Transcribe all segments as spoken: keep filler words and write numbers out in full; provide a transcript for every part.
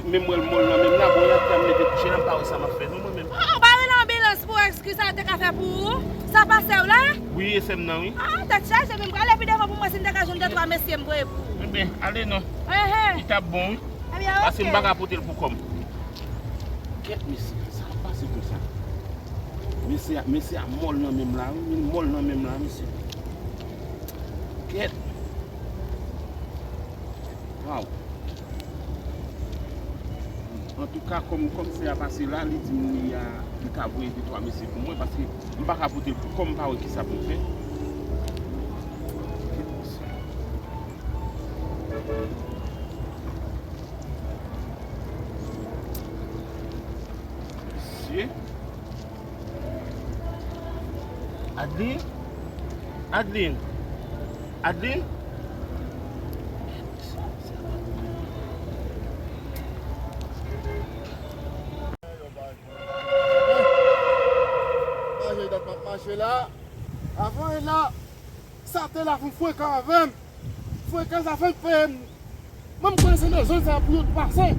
Men m wè l mòl nan men m la, bon, y ap fè m mete kouche la, m pa wè sa m ap fè non mwen menm. Ah, ou pa rele anbilans pou wè ki sa yo te ka fè pou ou? Sa pase w la? Wi, e sè m nan, wi. Ah, tèt chaje, men m prale pi devan pou m wè si m ta ka jwenn de twa mesye m voye pou ou. Enben, ale non. Enhen. Li t ap bon, wi. Ebyen, oke. Paske m pa ka pote l pou kò m. Kèt, mesye, sa k ap pase konsa? Mesye a, mesye a mòl nan men m la, wi. Li mòl nan men m la, mesye. Kèt. Waw. Antouka, kòm kòmsè a pase la, li di m li a, li ka voye de twa mesye pou mwen, paske m pa ka pote l pou kò m, m pa wè kisa pou m fè. Mesye. Adeline? Adeline? Adeline? Mache dat m ap mache la. Avan e la, sa te la fout frekan avè m. Frekan sa fè l peye m. Mwen m konnen se nan zòn sa pou yo t pase.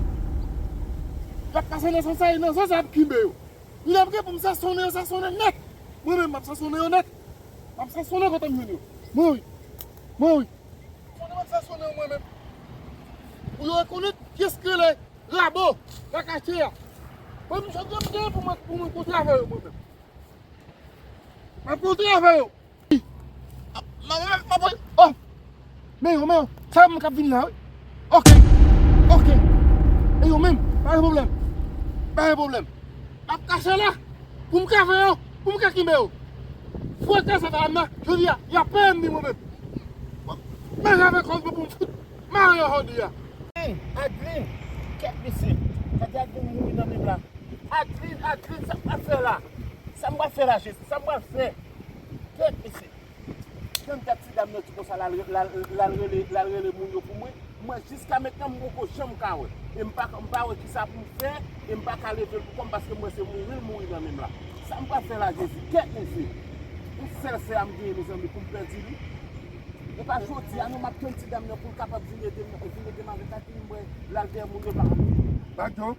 Y ap pase nan zòn sa, e nan zòn sa y ap kenbe yo. Lè m gen pou m sa sonnen yo, sa sonnen nèt. Mwen menm, m ap sa sonnen yo nèt. M ap sa sonnen kote m jwenn yo. Mwen wi. Mwen wi. Sonnen m ap sa sonnen yo mwen menm. Pou yo rekonèt kiyès ki rele Rabo nan katye a. Mwen menm, jodi a m gen pou mwen, pou mwen kontre avè yo mwen menm. M ap kontre avè yo. Mwen, mwen, mwen, mwen, oh! Men yo, men yo, sa yo menm k ap vin la, wi. Oke, oke. E yo menm, pa gen pwoblèm. Pa gen pwoblèm. M ap kache la, pou m ka fè yo, pou m ka kenbe yo. Frekan sa ta la, jodi a, y ap peye m ni mwen menm. Men avèk kòz mwen pou m fout mare yo jodi a. Adeline, kèt mesye. Gade Adeline mouri nan men m la. Adeline, Adeline, sa m pral fè la? Sa m pral fè la, Jezi? Sa m pral fè? Kèt mesye. Tann dat ti dam nan di konsa l al, l al, l al rele, l al rele moun yo pou mwen. Mwen, jiska mentnan, m poko janm ka wè. E m pa, m pa wè kisa pou m fè, e m pa ka leve l pou kò m paske m wè se mouri l mouri nan men m la. Sa m pral fè la, Jezi? Kèt mesye. Yon sèl sè a m genyen, mezanmi, pou m pèdi li. E pa jodi a non, m ap tann ti dam nan pou l kapab vin ede m, vin ede m avèk Adeline, m wè l al dèyè moun yo pa. Badjo.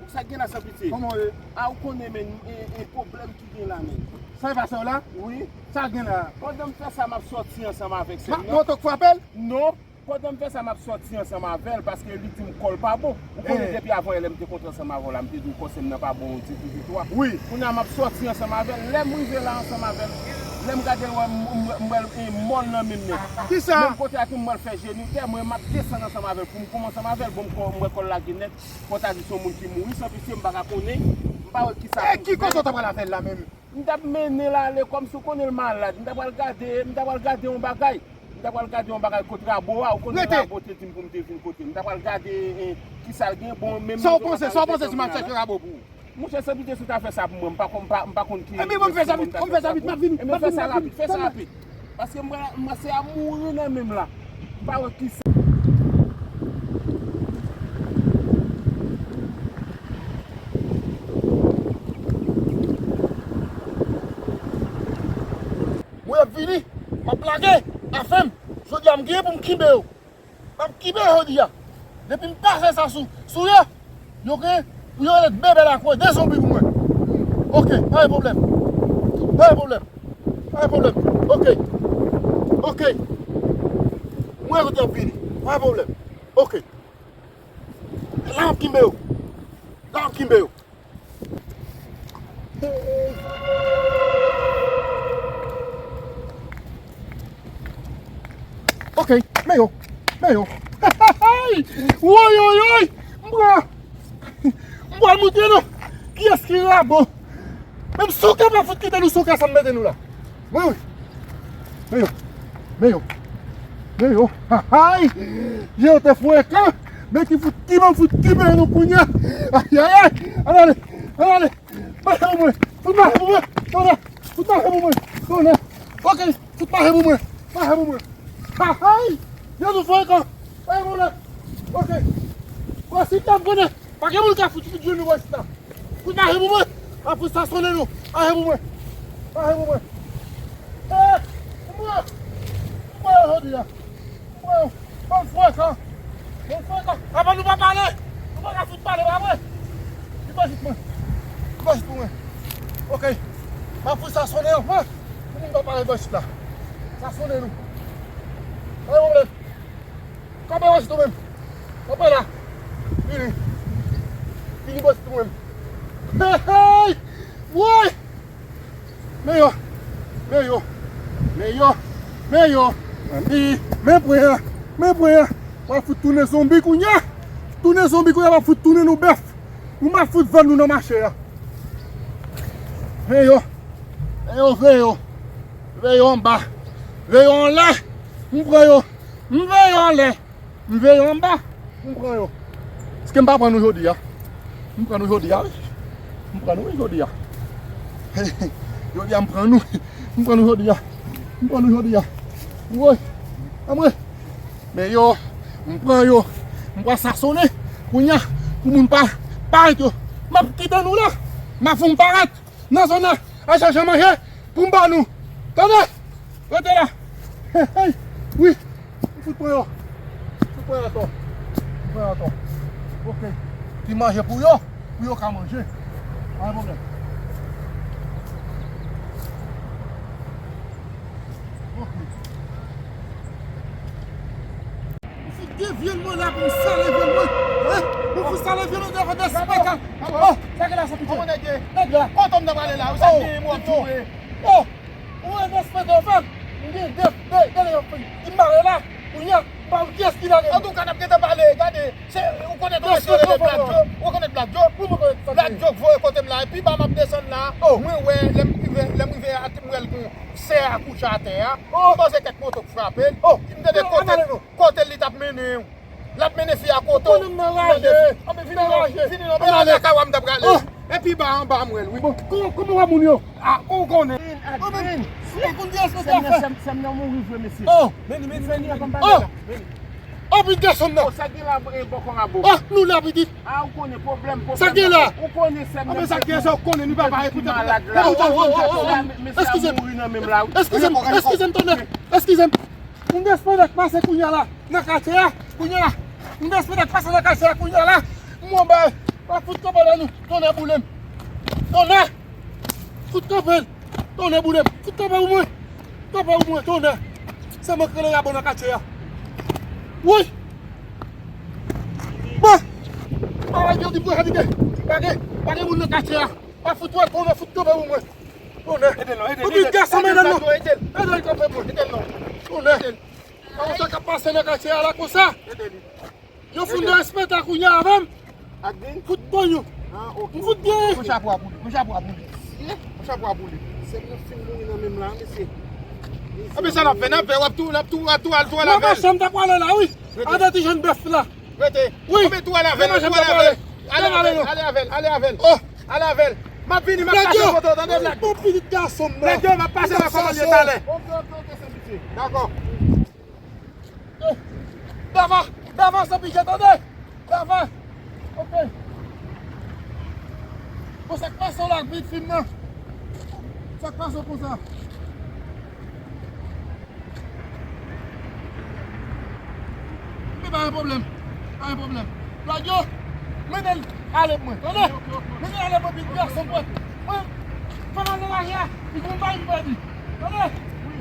Sa gen la, Sanpitye? Kòman w ye? A, ou konnen, men, e, e pwoblèm ki gen la, men. Sa e pase w la? Wi. Sa gen la? Pandan m fè sa, m ap sòti ansanm avèk sè m nan. Mwen tou k frape l? Non. Pandan m fè sa, m ap sòti ansanm avè l, paske li di m kò l pa bon. Ou konnen depi avan yè lè m te kontre ansanm avè w la, m te di w kò sè m nan pa bon ditou, ditou a. Wi. Kounye a, m ap sòti ansanm avè l. Lè m rive la ansanm avè l, lè m gade l, wè m, m, m wè l, e, mòl nan men m nèt. Kisa? Menm kote a tou, m wè l fè jeni tè, mwen, m ap desann ansanm avè l pou m kouri ansanm avè l. Bon, m kò, m wè kò l lage nèt. Fò ta di se yon moun ki mouri, Sanpitye, m pa ka konnen, m pa wè kisa pou m fè. E ki kote w ta pral avè l la menm? M t ap mennen l ale kòmsi w konnen l malad. M ta pral gade, m ta pral gade yon bagay. M ta pral gade yon bagay kot Rabo a, ou konnen Rabo te di m pou m te vin kote l. M ta pral gade, eh, kisa l gen, bon, menm... Sa w panse, sa w panse si m ap chèche Rabo pou ou? Monchè, Sanpitye, si w ta fè sa pou mwen, m pa konn, m pa, m pa konn ki... Ebyen, bon, m fè sa vit, bon, m fè sa vit, m ap vini, m ap vini, m ap vini. Fè sa rapid, fè sa rapid. Paske m wè, m wè se a mouri nan men m la. M pa wè kisa. Mwen ap vini, m ap lage afè m. Jodi a m gen pou m kenbe yo. M ap kenbe yo jodi a. Depi m pase sa sou, sou yo, yo gen pou yo ret bebe lakòz, de zonbi pou mwen. Oke, pa gen pwoblèm. Pa gen pwoblèm. Pa gen pwoblèm. Oke. Oke. Mwen kote y ap vini. Pa gen pwoblèm. Oke. La m ap kenbe yo. La m ap kenbe yo. Ok, men yo, men yo. Woy, woy, woy! M pran, m pral montre nou kiyès ki Rabo. Menm si w ka pa fout kite nou sou kè sa m mete nou la. Wi, wi. Men yo, men yo, men yo. Hay! Yo te frekan, men ki fout ki ban m fout ki ban nou kounye a. Ay, ay, ay! Ann ale, ann ale! Mache pou mwen! Fout mache pou mwen! Tonnè! Fout mache pou mwen! Tonnè! Ok! Fout mache pou mwen! Mache pou mwen! Ha, hay! Yo nou frekan! Mache pou mwen! Ok! Voici ta konnen! Pa gen moun ka fout fout jwenn nou voici ta! Fout mache pou mwen! Apre sa sonnen nou! Mache pou mwen! Mache pou mwen! Eh! Pou mwen! Pou mwen jodi a! Pou mwen! Bann frekan! Bann frekan! Apa nou pa pale? Mwen ka fout pale pa mwen. Li pa jit mwen. Li pa jit pou mwen. Ok. M ap fout sa sonnen anvan. Pou moun pa pale banchit la. Sa sonnen nou. Pa gen pwoblèm. Kanpe banchit ou menm. Kanpe la. Vini. Vini banchit ou menm. Hey, hey! Woy! Men yo, men yo, men yo, men yo. Mami, men pwen an, men pwen an. W ap fout tounen zonbi kounye a. Tounen zonbi kounye a, w ap fout tounen nou bèf. Ou m ap fout vann nou nan mache a. Men yo, men yo, men yo. Men yo anba, men yo anlè. M pran yo, m men yo anlè. M veye anba, m pran yo. Èske m pa pran nou jodi a? M pran nou jodi a, wi. M pran nou, wi, jodi a. Jodi a, m pran nou. M pran nou jodi a. M pran nou jodi a. Woy. Anmwe. Men yo, m pran yo. M pral sasone. Kounye a, pou moun pa parèt yo. M ap kite nou la. M ap fè w parèt nan zòn nan. Al chache manje pou m ba nou. Tande? Rete la. Hey, hey. Wi. M fout pran yo. M fout pran yo atò. M pran yo atò. Ok. Ki manje pou yo, pou yo ka manje. Pa gen pwoblèm. Ok. Ou fout devye l mwen la pou m sale vye l mwen. Hein? Ou fout sale vye l mwen devan despektan. Oh, sa gen la san pitye. Nèg la. Kote m nan prale la? Ou sa gen mwen touye. Oh! Ou wè despektan w fè m? M gen de, de, de, de, de, di m mare la. Kounye a, m pa wè kiyès ki lage m. Antouka, n ap gentan pale. Gade, se, ou konnen tou mesye rele Black Joe. Ou konnen Black Joe? Wi, mwen konnen sa. Black Joe k voye kote m la. Epi ba m ap desann la. Oh. Mwen wè, lè m rive, lè m rive a, m wè l gon sè a kouche atè a. Oh. M panse kèk moto k frape l. Oh. M tande kote, kote li t ap mennen. L ap mennen fi a kote w. Ou konnen m nan raje. Anben vini non, vini non, men anlè kay w a m t ap prale. Oh. Epi ba anba m wè l, wi. Bon, kòman, kòman w ap moun yo? Ah, ou konnen. Ou menm, si w konn di respè w fè. Sè m nan mouri vre, mesye. Oh. Vini, vini, vini, vini. Oh. Oh, pitit gason m nan. Oh, sa gen la, eh, bòkò rabò. Ah, nou la, pitit. Ah, ou konnen pwoblèm, pwoblèm. Sa gen la? Ou konnen sè m nan. Anben sa gen, sa w konnen, nou pa pare pou tèt nou. Eskize m. Eskize m, eskize m, tande. Eskize m. M desann ak pase kounye a la nan katye a, kounye a la. M desann ak pase nan katye a kounye a la. M wè w bay. W ap fout kanpe la nou. Tonnè boule m. Tonnè. Fout kanpe l. Tonnè boule m. Fout kanpe pou mwen. Kanpe pou mwen, tonnè. Se mwen k rele rabò nan katye a. Wi. Bon. Pa gen moun nan katye a. W ap fout wè tonnè fout kanpe pou mwen. Tonnè. Ede l non, ede l. Ou vin gason, ede l non. Ede l kanpe pou mwen. Ede l non. Tonnè. Ede l. Kòman sa k ap pase nan katye a la konsa? Ede li. Yo fout derespekte kounye a avè m. Ak din? Fout pran yo. Ah, ok. M fout byen. Yon chapo a pou li. Yon chapo a pou li. Yon chapo a pou li. Se mwen fin mouri nan men m la, mesye. Anben sa n ap fè, n ap fè, w ap tou, n ap tou, w ap tou al tou al avè l. Mwen pa chanm ta prale la, wi. Rete. Avè ti jèn bèf la. Rete. Wi. Anben tou al avè l, tou al avè l. Ale avè l, ale avè l, ale avè l. Oh. Ale avè l. M ap vini, m ap kache kote w, tande, Black. Bon pitit gason m nan. Black Joe, m ap pase nan kòmandye talè. Ok, ok, ok, san pitye. Dakò. Eh, Dava, Dava, san pitye, tande. Dava. Ok. Bon, sa k pase w la, vit fim nan? Sa k pase w konsa? Men pa gen pwoblèm. Pa gen pwoblèm. Black Joe, mennen l ale pou mwen. Tande? Mennen l ale pou mwen, pitit gason mwen. Mwen, fè m ale la, li gon bagay m pèdi. Tande? Wi.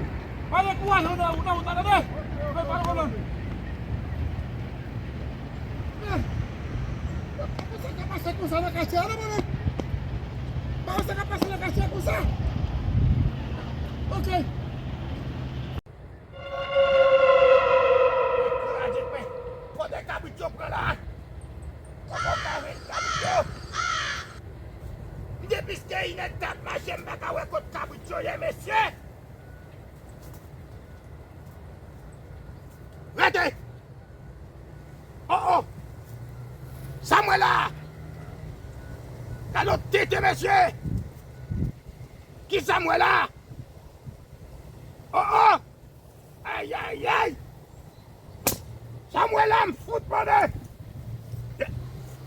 Pa dekouraje w nan wout, nan wout la, tande? Men pa gen pwoblèm. Men, pa konn sa k ap pase konsa nan katye a, non, mwen menm. Pa konn sa k ap pase nan katye a konsa. Ok. Dekouraje, men. Kote kabrit yo pran la? Kòman w ka jwenn kabrit yo? M depi se inèdtan ap mache, m pa ka wè kot kabrit yo ye, mesye. Rete! Oh, oh! Sa m wè la? Gade yon tete, mesye! Kisa m wè la? Oh, oh! Ay, ay, ay! Sa m wè la, m fout pande!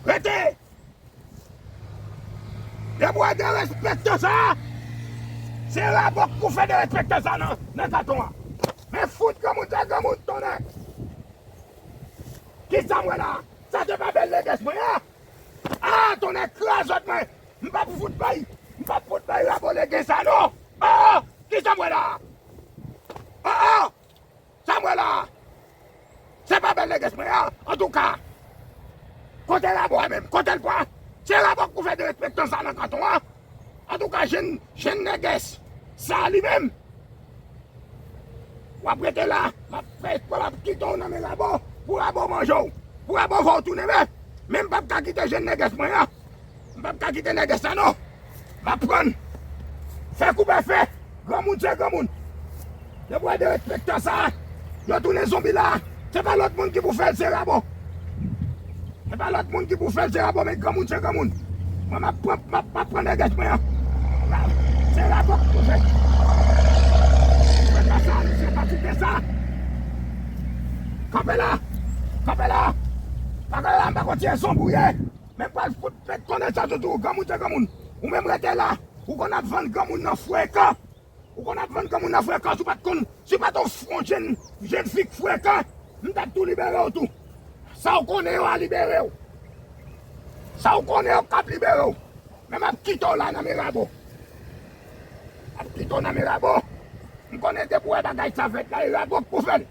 Rete! Depi w wè derespektan sa, se rabòk pou fè derespektan sa nan, nan katon an. Men fout granmoun sa, granmoun tonnè. Kisa m wè la? Sa se pa bèl leges mwen an. Ah, tonnè krazòt mwen. M p ap fout bay, m p ap fout bay Rabo leges sa non. Ah, kisa m wè la? Ah, ah, sa m wè la? Se pa bèl leges mwen an. Antouka, kote Rabo a menm? Kote l pran? Se Rabo k pou fè derespektan sa nan kanton an. Antouka, jèn, jèn nègès sa li menm, w ap rete la, m ap fè espwa m ap kite w nan men Rabo, pou Rabo manje w, pou Rabo fè w tounen men. Men m p ap ka kite jèn nègès mwen an. M p ap ka kite nègès sa non. M ap pran. Fè koupè fè. Granmoun se granmoun. Depi w wè derespektan sa, yo tounen zonbi la. Se pa lòt moun ki pou fè l, se Rabo. Se pa lòt moun ki pou fè l, se Rabo, men granmoun se granmoun. Mwen, m ap pran, m ap, m ap pran nègès mwen an. Se Rabo k pou fè. Mwen pa sa, misye pa kite sa. Kanpe la. Kanpe la. Pa kanpe la, m pa konn si e zonbi w ye. Men pral fout met konnen sa sou tou, granmoun se granmoun. Ou menm rete la, ou konn ap vann granmoun nan frekan. Ou konn ap vann granmoun nan frekan, si w pa t konn, si w pa t yon, yon jèn, jèn fi k frekan, m t ap tou libere w tou. Sa w konnen yo a libere w. Sa w konnen yo k ap libere w. Men m ap kite w la nan men Rabo. M ap kite w nan men Rabo. M konnen depi w wè bagay sa fèt la, e Rabo k pou fè l.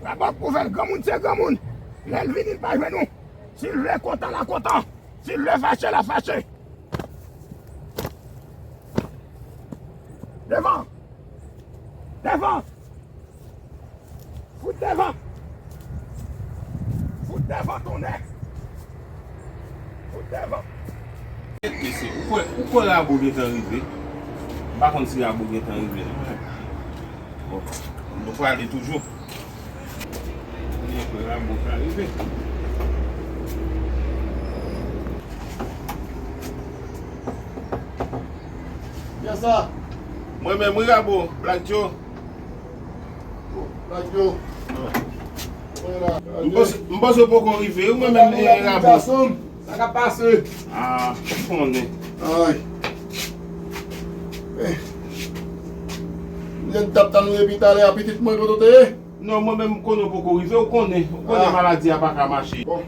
Rabo k pou fè l, granmoun se granmoun. Lè l vini, l pa jwenn ou. Si l vle kontan, l a kontan. Si l vle fache, l a fache. Devan! Devan! Fout devan! Fout devan, tonnè! Fout devan! Mesye, ou kwè, ou kwè Rabo gentan rive? M pa konn si Rabo gentan rive non. Bon, nou prale toujou. Ou kwè Rabo ka rive? Kiyès sa? Mwen menm wi, Rabo, Black Joe. Black Joe. M panse, m panse w poko rive wi, mwen menm, eh, Rabo. Gason, sa k ap pase? Ah, ou konnen. Ay. Eh. M t ap tann ou depi talè a, pitit mwen, kote w te ye? Non, mwen menm, m konnen w poko rive, ou konnen, ou konnen maladi a pa ka mache. Bon.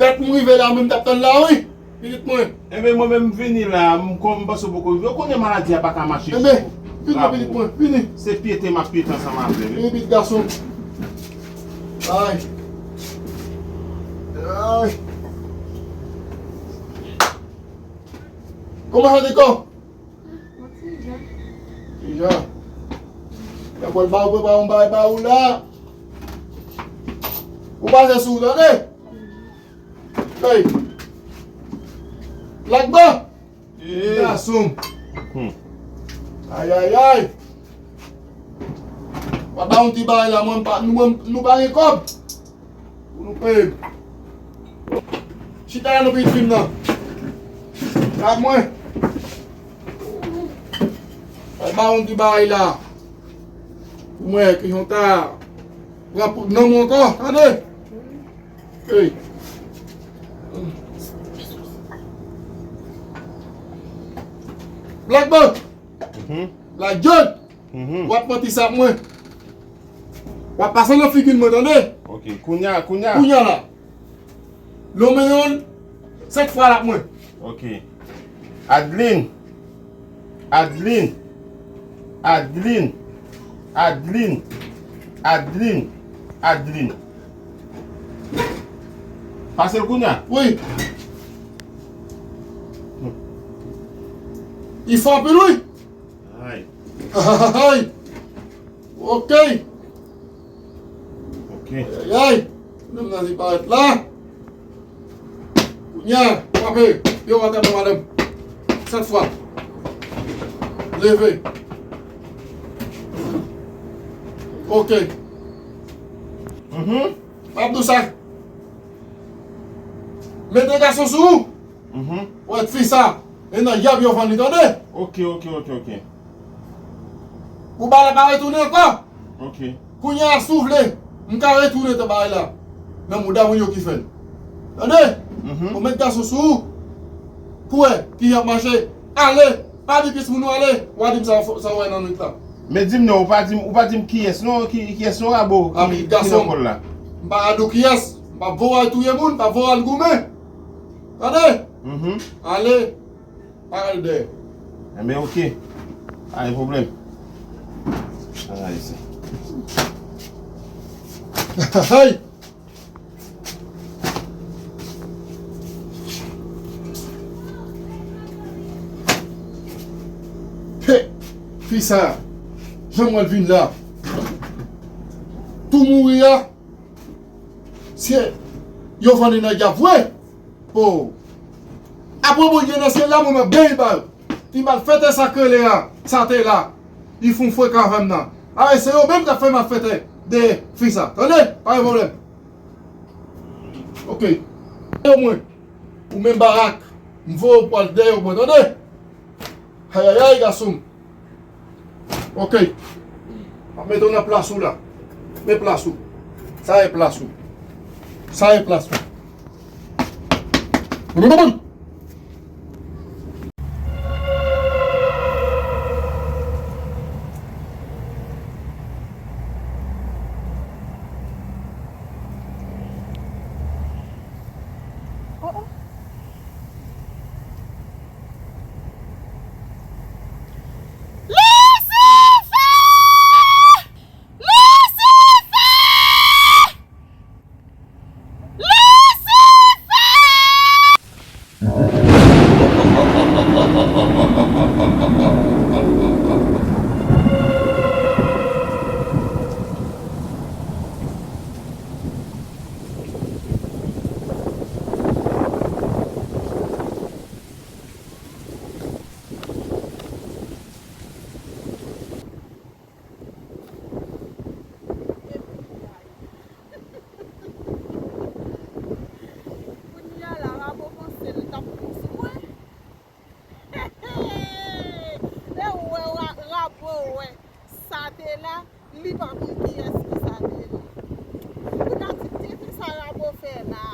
Dat m rive la, mwen m t ap tann la, wi. Pitit mwen. Enben, mwen menm m vini la, m kon m panse w poko rive. Ou konnen maladi a pa ka mache. Enben, vini, pitit mwen, vini. Se pyete m ap pyete ansanm avè w. Vini, pitit gason. Ay. Ay. Kòman sa te kò? Bon, ti jan. Ti jan. Mwen pral ba ou, prepare yon bagay ba ou la. Ou pase sou ou, tande? Hey! Black Boy! Hey! Gason! Hmm. Ay, ay, ay! Papa, yon ti bagay la, mwen, pa, nou, mwen, nou pa gen kòb. Pou nou peye. Chita la, nou pitit fi m nan. Ak mwen. Papa, yon ti bagay la. Pou mwen, ki yon ta. Pran pou nan mwen ankò, tande? Hey. Black Boy. Mhm. Black John. Mhm. W ap manti sa mwen. W ap pase nan figi mwen, tande? Ok, kounya, kounya. Kounya la. Lè w mennen yon, sèt fwa l ap mwen. Ok. Adeline. Adeline. Adeline. Adeline. Adeline. Adeline. Pase l kounya. Wi. Li fò anpil, wi. Ay. Ay. Ok. Ok. Ay, ay. Menm nan li parèt la. Kounya, frape. Yo, atè, madanm. Sèt fwa. Leve. Ok. Mhm. M ap di w sa. Mete gason sou ou. Mhm. Ou wè ti fi sa. E nan yab yo vann li, tande? Ok, ok, ok, ok. Pou bagay la pa retounen ankò. Ok. Kounya a, si w vle, m ka retounen tan bagay la. Nan mouda moun yo ki fè l. Tande? Mhm. Ou met gason sou ou. Pou wè ki jan ap mache. Ale. Pa di plis moun ou ale. W a di m sa, sa w wè nan nwit la. Men di m non, ou pa di m, ou pa di m kiyès non, ki, kiyès non, Rabo, ki, ki nan kò l la. M pa ka di w kiyès. M ap voye w al touye moun, m ap voye w al goumen. Tande? Mhm. Ale. Pa gade dèyè. Enben, oke. Pa gen pwoblèm. Ay, se. Hey! He! Fi sa, jan m wè l vin la. Tou mouri a, se yo vann li nan dyab vre. Oh! Apre Bondye nan syèl la, mwen, mwen benyen ba yo. Ti malfektè sa k rele a, sa te la. Li fè yon frekan avè m nan. A, se yo menm k ap fè malfektè de fi sa. Tande? Pa gen pwoblèm. Ok. Yo mwen. Ou menm Barak. M voye w pou al dèyè w mwen, tande? Ayayay, gason m. Ok. M ap mete w nan plas ou la. Men plas ou. Sa e plas ou. Sa e plas ou. Oh, oh. Lisifè! Lisifè! Lisifè! Kounye a la, Rabo panse l t ap bon sou mwen. Lè w wè Ra-, Rabo wè sa te la, li pa konn kiyès ki sa te ye. Pou ta di tenten sa Rabo fè la,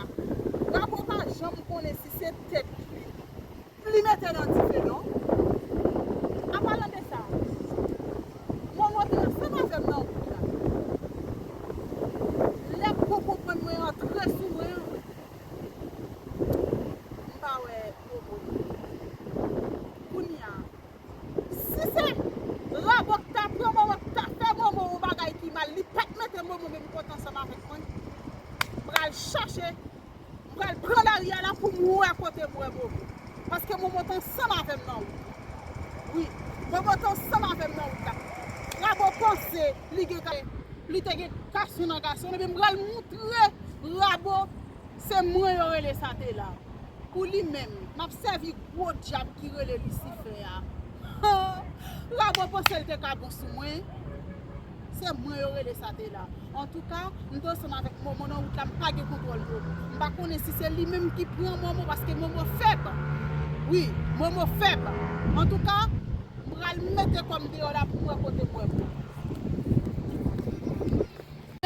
Rabo pa janm konnen si se tèt li li mete nan dife non. An palan de sa, Momo te ansanm avè m nan wout la. Lè gwo konprann mwen antre sou mwen an, m pa wè Momo. Kounye a, si se Rabo k ta pran Momo, k ta fè Momo yon bagay ki mal, li pa t mete Momo menm kote ansanm avèk mwen, m pral chache M pral pran lari a la pou m wè kote m wè Momo. Paske Momo t ansanm avè m nan wout. Wi, Momo t ansanm avè m nan wout la. Rabo panse li gen ka-, li te gen gason nan gason. Ebyen, m pral moutre Rabo se mwen yo rele sa te la. Pou li menm, m ap sèvi gwo dyab ki rele Lisifè a. Rabo panse l te ka bon sou mwen. Se mwen yo rele sa te la. Antouka, m te ansanm avèk Momo nan wout la, m pa gen kontwòl Momo. M pa konnen si se li menm ki pran Momo, paske Momo fèb. Wi, Momo fèb. Antouka, m pral mete kò m deyò la pou m wè kote m wè Momo.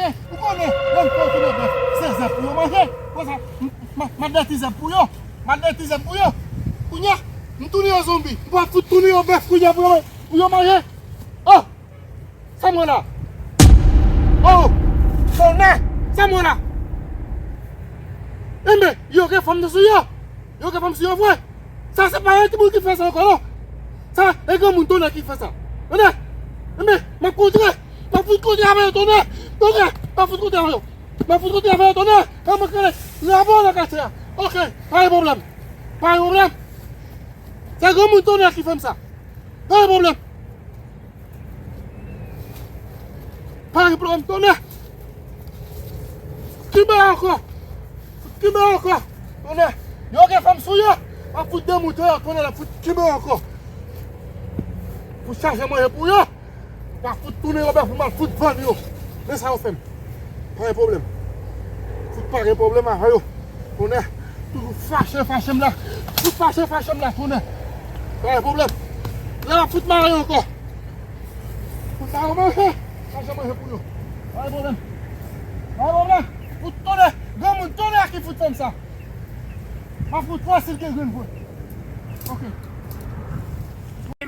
Eh, ou konnen, lè m fè w tounen bèf, se zèb pou yo manje. Konsa, m, m, m ap dèti zèb pou yo. M ap dèti zèb pou yo. Kounye a, m tounen yo zonbi. M pral fout tounen yo bèf kounye a pou yo, pou yo manje. Oh! Sa m wè la? Oh! Tonnè! Sa m wè la? Enben, yo gen fanm nan sou yo. Yo gen fanm sou yo vre. Sa se pa yon timoun ki fè sa ankò non. Sa e granmoun Tonnè ki fè sa. Tonnè! Enben, m ap kontre. M ap fout kontre avè yo Tonnè. Tonnè! M ap fout kontre avè yo. M ap fout kontre avè yo Tonnè. Kòman k rele? Rabo nan katye a. Ok, pa gen pwoblèm. Pa gen pwoblèm. Se granmoun Tonnè ki fè m sa. Pa gen pwoblèm. Pa gen pwoblèm, Tonnè. Kenbe ankò. Kenbe ankò. Tonnè. Yo gen fanm sou yo. M ap fout demoute yo, Tonnè, m ap fout kenbe ankò. Pou chache manje pou yo. M ap fout tounen yo bèf pou m al fout vann yo. Men sa yo fè m. Pa gen pwoblèm. Fout pa gen pwoblèm avè yo. Tonnè. Toujou fache, fache m la. Fout fache, fache m la, Tonnè. Pa gen pwoblèm. Lè m ap fout mare yo ankò. Fout mare yo manje. Fache manje pou yo. Pa gen pwoblèm. Pa gen pwoblèm. Fout Tonnè. Granmoun Tonnè ki fout fè m sa. M ap fout wè si l gen grenn vre. Ok.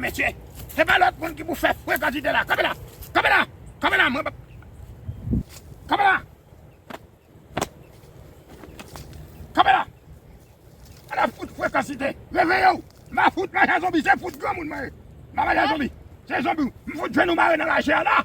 Mesye, se pa lòt moun ki pou fè frekantite la. Kanpe la. Kanpe la. Kanpe la. Mwen pa Kanpe la. Kansite, reveye w. M pa fout mache a zonbi, se fout granmoun mwen ye. M pa mache a zonbi. Se zonbi. M fout jwenn ou mare nan raje a la.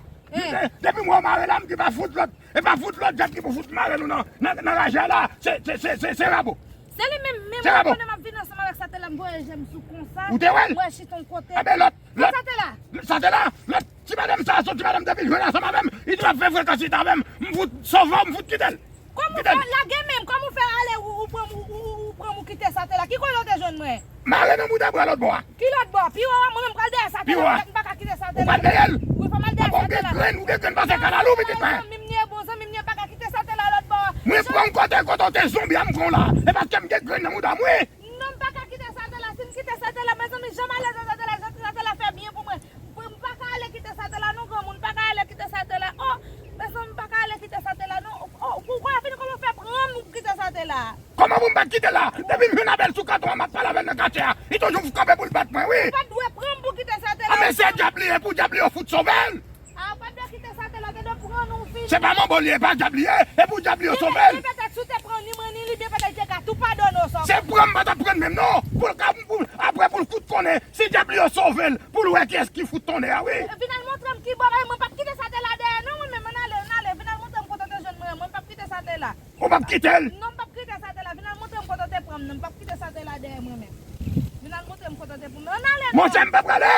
Depi m wè w mare la, m di pa fout lòt. E pa fout lòt djab ki pou fout mare nou nan, nan, nan raje a la. Se, se, se, se, se Rabo. Se li menm, menm mwen konnen m ap vin ansanm avèk Satela, m voye je m sou konsa. Ou te wè l? Mwen chita yon kote. Anben lòt, lòt. Satela. Satela, lòt. Ti madanm sa a, se yon ti madanm depi l jwenn ansanm avè m, li di l ap fè frekans li t avè m. M fout sove w, m fout kite l. Kòman ou fè lage men m? Kòman ou fè ale ou, ou pran m, ou, ou, ou pran m, ou kite Satela? Ki kote w te jwenn mwen? Mare nan mouda bwa lòt bò a. Ki lòt bò? Pi wo a, mwen menm pral dèyè Satela. Pi wo a. M pa ka kite Satela. Ou pral dèyè l? Wi, fò m al dèyè Satela. Ou gen grenn, ou gen grenn pase kalalou, pitit mwen. Zanmi m li ye, bon zanmi m li ye, m pa ka kite Satela lòt bò a. Mwen pran w kote, kote w te zonbi a, m pran w la. E paske m gen grenn nan mouda m, wi. Non, m pa ka kite Satela. Si m kite Satela, mezanmi, jan m alèz a Satela, jan Satela fè byen pou mwen. M pa ka ale kite Satela non, granmoun, m pa ka ale kite Satela. Oh, mezanmi, m pa ka ale kite Satela non. Oh, ou, ou pa fin kòman fè pran m pou kite Satela? Kòman pou m pa kite la? Depi m jwenn avè l sou katon an, m ap pale avè l nan katye a, li toujou kanpe pou l bat mwen, wi. Ou pa t dwe pran m pou kite Satela. Anben se djab li ye, pou djab li yo fout sove l. A, ou pa t dwe kite Satela, te dwe pran nou fini. Se pa manbo li ye, pa djab li ye, e pou djab li yo sove l. Ebyen, petèt si w te pran ni mwen ni li, byen petèt li te ka tou padone w sa w fè. Se pran m pa t ap pran menm non. Pou l ka, pou, apre pou l fout konnen, si djab li yo sove l, pou l wè kiyès ki fout tonnè a, wi. Vin al montre m ki bò, mwen p ap kite Satela dèyè non, mwen menm, ann ale, ann ale, vin al montre m kote w te jwenn mwen, mwen p ap kite Satela. Ou p ap kite l? Non, m p ap kite Satela, vin al montre m kote w te pran m nan, m p ap kite Satela dèyè mwen menm. Vin al montre m kote w te pran m nan, ann ale non. Monchè, m pa prale!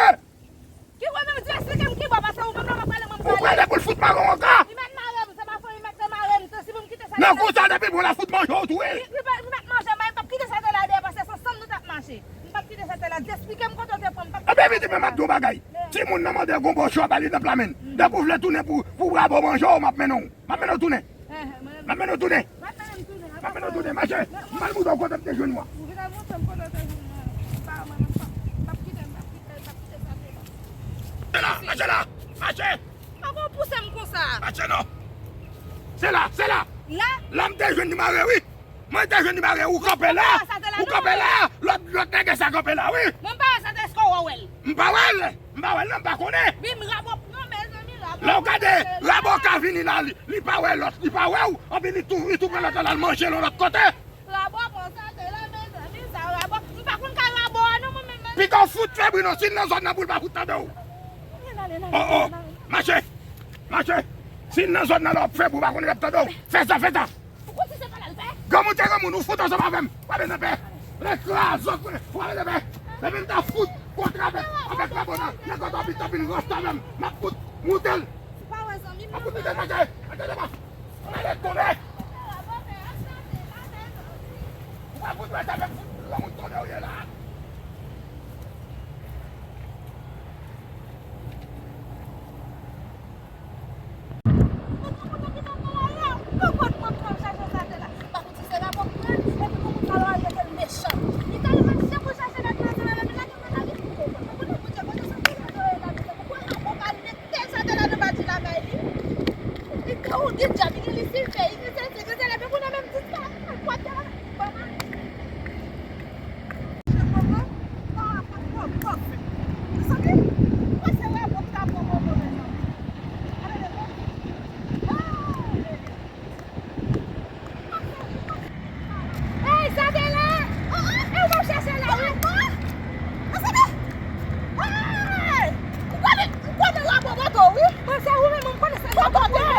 Ki wè menm di eksplike m ki bò, paske ou menm lè w ap pale mwen m pale. Ou prale pou l fout mare w ankò. Li mèt mare m, se pa fò li mèt mare m tou, si pou m kite Satela. Nan kou sa depi l pran la fout manje w tou wi. Li, li pa, li mèt manje m, m p ap kite Satela dèyè, paske se ansanm nou t ap mache. M p ap kite Satela, di eksplike m kote w te pran m, m p ap kite Satela. Ebyen pitit mwen m ap di w bagay. Timoun nan mande w gon bòchò ba li nan pla men l. Depi w vle tounen pou, pou Rabo manje w, m ap mennen w. M ap mennen w tounen. M ap mennen w tounen. M ap mennen w tounen, mache. M al montre w kote m te jwenn ou a. Ou vin al montre m kote w te jwenn mwen. M pa, mwen, m p ap, m p ap kite, m p ap kite, m p ap kite Satela. Mache la, mache la, mache. Kòman w pouse m konsa? Mache non. Se la, se la. La? La m te jwenn li mare wi. Mwen te jwenn li mare, ou kanpe la. Ou kanpe la. Lòt, lòt nègès sa kanpe la wi. Mwen m pa wè Satela, èske w wè l? M pa wè l. M pa wè l non, m pa konnen. Wi, m Rabo pran, mezanmi, Rabo pran. Lè w gade, Rabo ka vini la, li, li pa wè lòt, li pa wè w, anpi li tou, li tou pran lòt la, l al manje l yon lòt kote. Rabo pran Satela, mezanmi, sa Rabo. M pa konn kay Rabo a non, mwen menm. Pito w fout febri non, si l nan zòn nan pou l pa fout tande w. Oh, oh, mache, mache. Si l nan zòn nan la w ap febri, ou pa konnen l ap tande w. Fè sa, fè sa. Ou konn si se pa la l fè? Granmoun te granmoun, ou fout ansanm avè m. W ap vin nan pè. Lè krazòt mwen, w ap vin nan pè. Depi m ta fout kontre avèk, avèk Rabo nan, nan kòtòpit, t ap vin rans avè m. M ap fout moute l. M ap fout moute l, mache. Mache devan. Ann ale tonbe. Ou pa fout wè sa fè fout granmoun tonbe w ye la. Ey, Satela! Oh, oh, e ou m ap chèche la wi. Hey! M konnen, m konnen Rabo pote w wi. Mwen se ou menm, mwen konnen se Rabo pote w.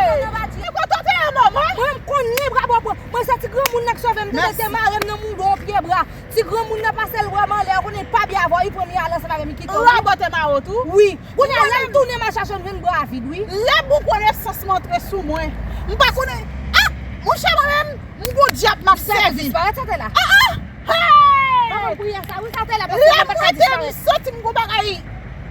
Mwen konnen Rabo pote w. Mwen se ti granmoun nan k sove m, te mete mare m nan mouda yon pye bwa. Ti granmoun nan pase l bra m anlè, ou konnen l pa byen avè w, li pran m, li al ansanm avè m, li kite w. Rabo te mare w tou? Wi. Kounye a, lè l tounen, m al chache, m jwenn bra vid, wi. Lè bou konesans m antre sou mwen, m pa konnen. Ah! Monchè, mwen menm, m gon dyab m ap sèvi. Disparèt, Satela. Ah, ah! Hey! Lè m rete, m santi m gon bagay.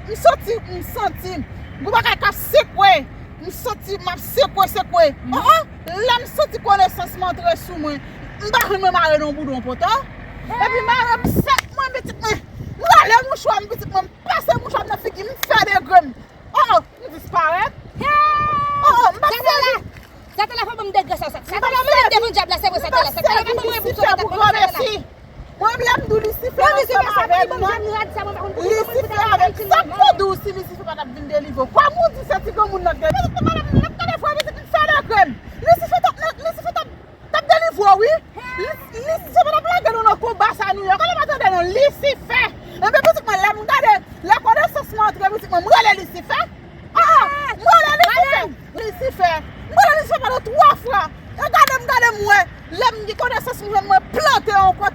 M santi, m santi m gon bagay k ap sekwe. M santi m ap sekwe, sekwe. Oh, oh! Lè m santi konesans m antre sou mwen, m pa konn mwen mare nan boudon pòtò. Epi mare m sèk mwen, pitit mwen. M rale mouchwa m, pitit mwen, m pase mouchwa m nan figi m, m fè degre m. Oh, oh, m disparèt. Oh, oh, m pa t sèvi. Satela, fò ban m degre sa, Satela. Satela, m devan dyab la, se vre, Satela. Satela, fò ban m Lisifè pou granmesi. Mwen menm m di w Lisifè ansanm avè m nan. Lisifè avè m. Sa m pou di w si Lisifè pa t ap vin delivre w? Kòm ou di se ti granmoun nan k delivre w. Pitit mwen, madanm nan, n ap tande fwa pitit m fè degre m. Lisifè t ap, Lisifè t ap, t ap delivre w, wi. Li, Lisifè pa t ap lage nou nan konba sa nou ye. Gade m ap tande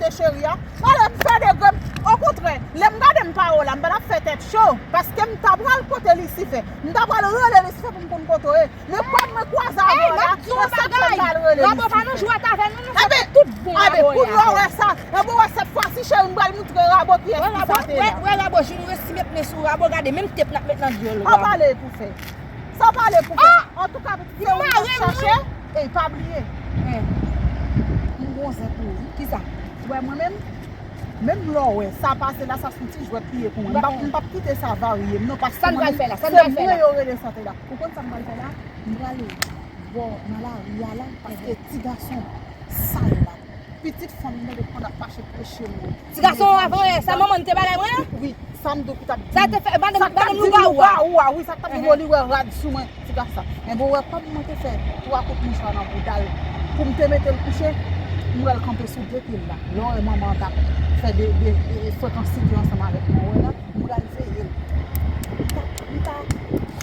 Cheri a, pale m fè degre m. Okontrè, lè m gade m pa wè w la, m pa t ap fè tèt cho. Paske m ta pral kote Lisifè. M ta pral rele Lisifè pou m konn kote w ye. Men kòm mwen kwaze avè w la, se sa k fè m pral rele Lisifè. Rabo pa nan jwèt avè nou, nou fè tout bon Rabo ya. Kounye a w wè sa. Rabo wè sèt fwa si cheri m pral moutre Rabo kiyès ki sa te la. Wè Rabo, jou nou resi met men sou Rabo, gade menm tep n ap met nan dyòl Rabo. An pale pou fè. Sa w pale pou fè. Antouka, pitit, se ou k ap chache, e pa bliye. M gon zen pou ou wi. Kisa? Ou wè mwen menm, menm lè w wè sa pase la, sa se yon ti jwèt li ye pou mwen. M p ap, m p ap kite sa varye m non, paske mwen menm, se mwen yo rele sa te la. Ou konn sa m pral fè la? M prale bò nan lari a la, paske ti gason sal la. Pitit fanm nan depi konn ap mache preche mwen. Ti gason avan yè, sa manman n te bagay mwen an? Wi, sa m di w ki t ap di. Sa te fè, madanm, madanm lougawou a. Lougawou a, wi, sa k t ap di w li wè rad sou mwen, ti gason sa. Enben, w wè kòm mwen te fè twa kout mouchwa nan bouda l pou m te mete l kouche, m pral kanpe sou de pye l la. Lè w wè manman an t ap fè de, de, de frekans site ansanm avèk mwen, w wè la, m pral veye l. M ta, m ta.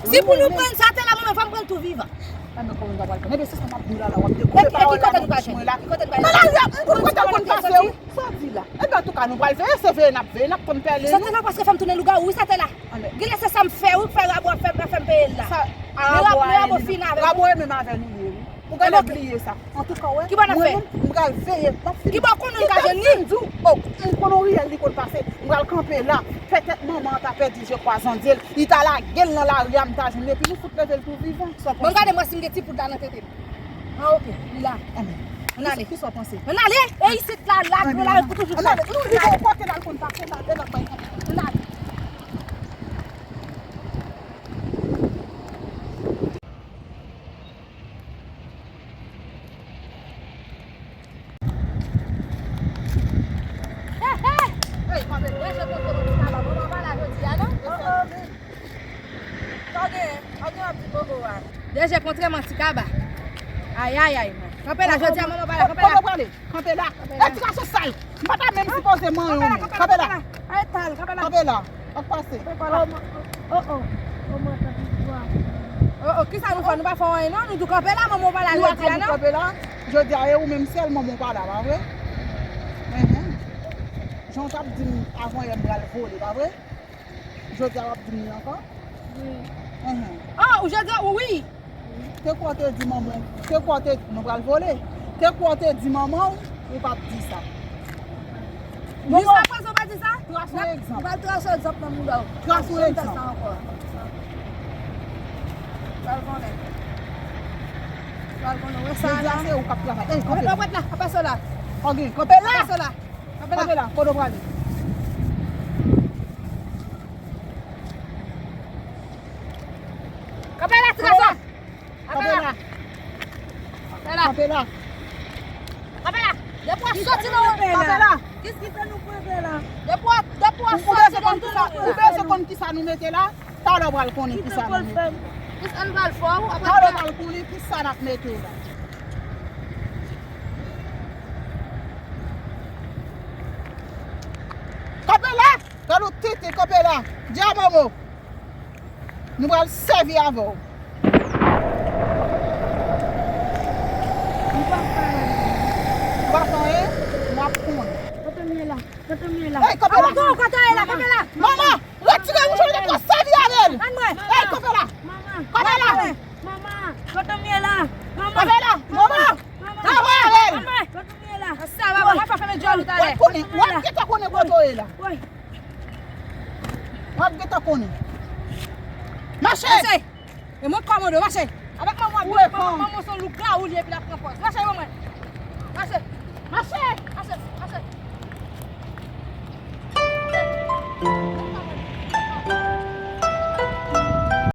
Si pou nou pran sa te la, mwen menm, fò m pran l tou vivan. A men kòman m ta pral fè? Ebyen, se sa m ap di w la, la, w ap dekoupe pawòl la nan bouch mwen la. Nan lari a, m konn kote l konn pase, wi. Sa w di la? Ebyen, antouka, nou pral veye, se veye n ap veye, n ap konn pèlen nou. Sa te la prèske fè m tounen lougawou, wi, sa te la. Genlè se sa m fè, wi, k fè Rabo ap fè, ap fè m peye l la. Sa, Rabo a ye li menm. Rabo ye menm avè nou ye, wi. Ou genlè bliye sa. Antouka, wè, mwen menm, m pral veye, m ap fini. Ki bò konnen l ka jwenn li? M di w, o, m konn yon riyèl li konn pase, m pral kanpe la, petèt manman an ta pèdi je kwa zandye l, li ta lage l nan lari a, m ta jwenn li, epi nou fout leve l tou vivan. Sa w panse? Bon, gade m wè si m gen ti poud la nan tete m. Ah, ok, li la. Ann ale. Kisa w panse? Ann ale. E isit la, la, dlo la, pou toujou fè. Ann ale. Nou rive yon kote la, l konn pase la, lè l ap bay kanpe. Ann ale. Hey, hey! Hey, kanpe. Deje kontre m an ti kaba, manman pa la jodi a, non? Oh, oh. Sa w genyen? Sa w genyen ap di bobo a? Deje kontre m an ti kaba. Ay, ay, ay, mwen. Kanpe la, jodi a, manman pa la, kanpe la. Kote w prale? Kanpe la. Kanpe la. Ey, ti gason sal. M pa ta menm sipoze manyen w. Kanpe la, kanpe la, kanpe la. Kanpe la. Ay, tal, kanpe la. Kanpe la. Sa k pase? Oh, oh, oh, mwen tankou kwa. Oh, oh, kisa nou fè? Nou pa fè anyen, non? Nou tou kanpe la, manman w pa la jodi a, non? Nou pa ka tou kanpe la. Jodi a, e ou menm sèl manman w pa la, pa vre? Enhen. Jan w t ap di m avan yè m pral vole, pa vre? Jodi a w ap di m li ankò? Wi. Enhen. Oh, ou jodi a, wi. Te kwè w te di manman w, te kwè w te, nou pral vole. Te kwè w te di manman w, ou p ap di sa. Jiska prezan w pa di sa? Trase yon egzanp. Ou pral trase yon egzanp nan mouda w. Trase yon egzanp. Janm fè sa ankò. Pral konnen. Pral konnen. Wè sa la. Jodi a se ou k ap travay. Ey, kanpe la. Kanpe la. Apa sa la? Ok, kanpe la. Apa sa la? Kanpe la. Kanpe la. Kote w prale? Kanpe la, ti gason. Kanpe la. Kanpe la. Kanpe la. Kanpe la. Depi w soti nan kanpe la. Kisa nou kanpe la? Depi w, depi w soti nan kanpe la. Ou bezwen konn kisa nou mete la? Talè w pral konnen kisa nou mete. Kisa nou pral fè? Talè w pral konnen kisa n ap mete la. Kanpe la! Gade w tenten, kanpe la. Di a manman w. Nou pral sèvi avè w. Ou pa fè anyen. Ou pa fè anyen, w ap konnen. Kote m ye la? Kote m ye la? Ey, kanpe la. Kote w ye la? Kanpe la. Manman, retire wouj ou, nou pral sèvi avè l. Ey, kanpe la. Manman. Kanpe la. Manman, kote m ye la? Manman. Kanpe la. Manman. Travay avè l. Manman, kote m ye la? Sa va, mwen pa fèmen djòl ou talè. W ap konnen, w ap gentan konnen kote w ye la. Wi. W ap gentan konnen. Mache! Mache! E mwen k kòmande w, mache! Avèk manman w ap vini, manman, manman w se yon lougawou li ye epi l ap pran pòz. Mache, manman! Mache! Mache!